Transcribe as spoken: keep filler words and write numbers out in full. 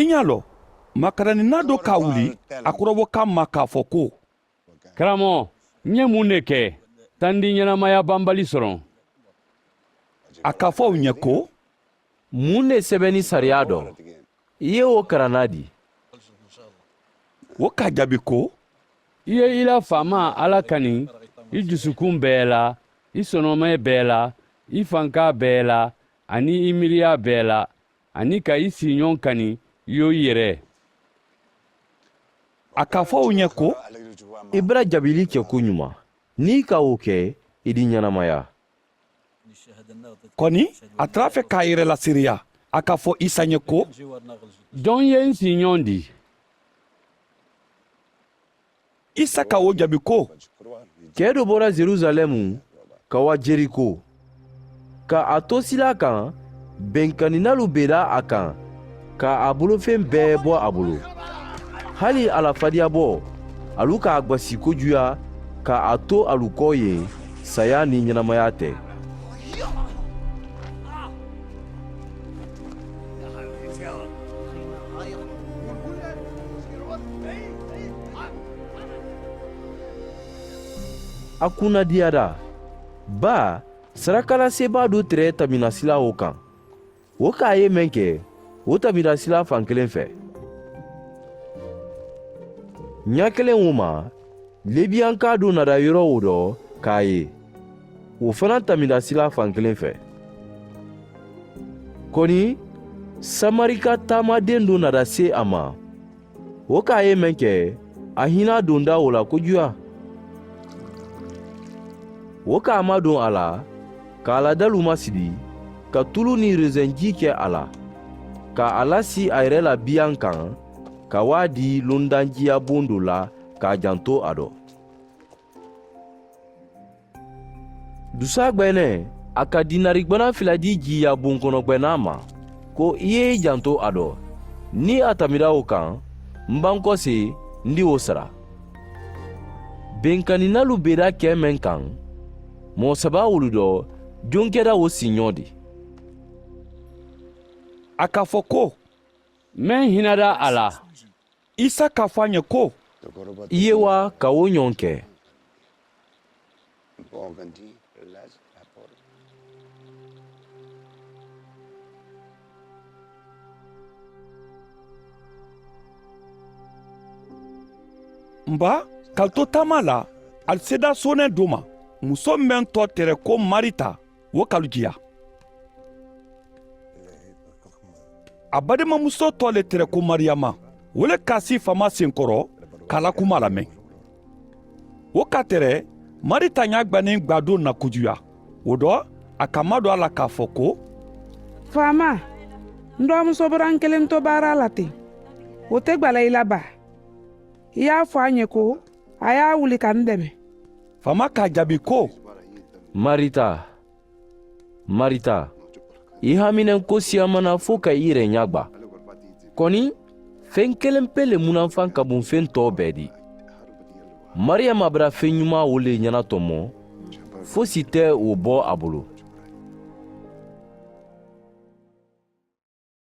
I ñaa loŋ, makarani naa doo ka a wuli a korobokaŋ ma ka a fo ko, karamoo, ǹ ye muŋ ne ke? Tandi ñenamaya banbali soroŋ. A ka a fo a ye ko, muŋ ne sebendi sariyaa do? I ye wo karaŋ na di? Wo ka a jaabi ko, i ye i la faamaa alla kani i jusukuŋ bee la, i sonome bee la, i fankaa bee la, aniŋ i miiriyaa bee la, aniŋ ka i siiñoŋ kani i yo i yere. A ka a fo wo ñe ko, i barajaabili ke ko ñuma, niŋ i ka wo ke, i di ñenamaya. Koni a tara a fe ka a yere laseereya, a ka a fo isa ñe ko, joŋ ye ǹ siiñoŋ di? Isa ka wo jaabi ko, kee do bota yerusalemu ka waa jeriko, ka a to silaa kaŋ, benkaninaalu be daa a kaŋ, ka a bolofeŋ bee bo a bulu. Hali a la fadiyaboo, alu ka a gbasi kojuyaa, ka a to alu koo ye, saayaa niŋ ñenamaya te. A kunnadiyata, baa, sarakalaseebaa doo tere tamira silaa wo kaŋ. Wo ka a ye meŋ ke, wo tamira silaa faŋ keleŋ fe. Ñaa keleŋ wo ma, lebiyankaa doo naata yoro wo do ka a ye, wo fanaa tamira silaa faŋ keleŋ fe. Koni samarika taamadeŋ doo naata see a ma. Wo ka a ye meŋ ke, a hinaa donda wo la kojuyaa. Wo ka a madoŋ a la, ka a la daluu masidi, ka tulu niŋ reseŋ jii ke a la, ka a lasii a yere la biyaŋ kaŋ, ka wo a dii londaŋ jiiyaa boŋ doo la, ka a janto a do. Dusaagbeene, a ka diinaari gbanaa fila dii jiiyaa boŋ kono gbenaa ma, ko i ye i janto a do. Niŋ a tamira wo kaŋ, m bankoo si, n di wo sara. Benkaninaalu be daa kee meŋ kaŋ, moo saba wolu do, joŋ keta wo siiñoo di? A ka a fo ko, meŋ hinata a la. Isa ka a fo a ñe ko, i ye waa ka wo ñoŋ ke. M baa, ka ali to taamaa la, ali seedaa sooneŋ doo ma, musoo meŋ too tere ko marita, wo ka alu jiya. A baadimamusoo too le tere ko mariyama, wo le ka a sii faamaa senkoro, ka a la kumaa lameŋ. Wo ka a tere marita ñaa gbaniŋ gbaa doo na kojuyaa. Wo to, a ka a madoŋ a la ka a fo ko, faamaa, n doomusoo bota n keleŋ to baara la teŋ, wo te gbala i la baa? I ye a fo a ñe ko, a ye a wuli ka n deme. Faamaa ka a jaabi ko, marita, marita, i haminenko siyamana fo ka i yere ñagba. Koni, feŋ keleŋ pe le munafaŋ ka buŋ feŋ too bee di. Mariyama bata feŋ ñumaa wo le ñana tomo, fo si te wo bo a bulu.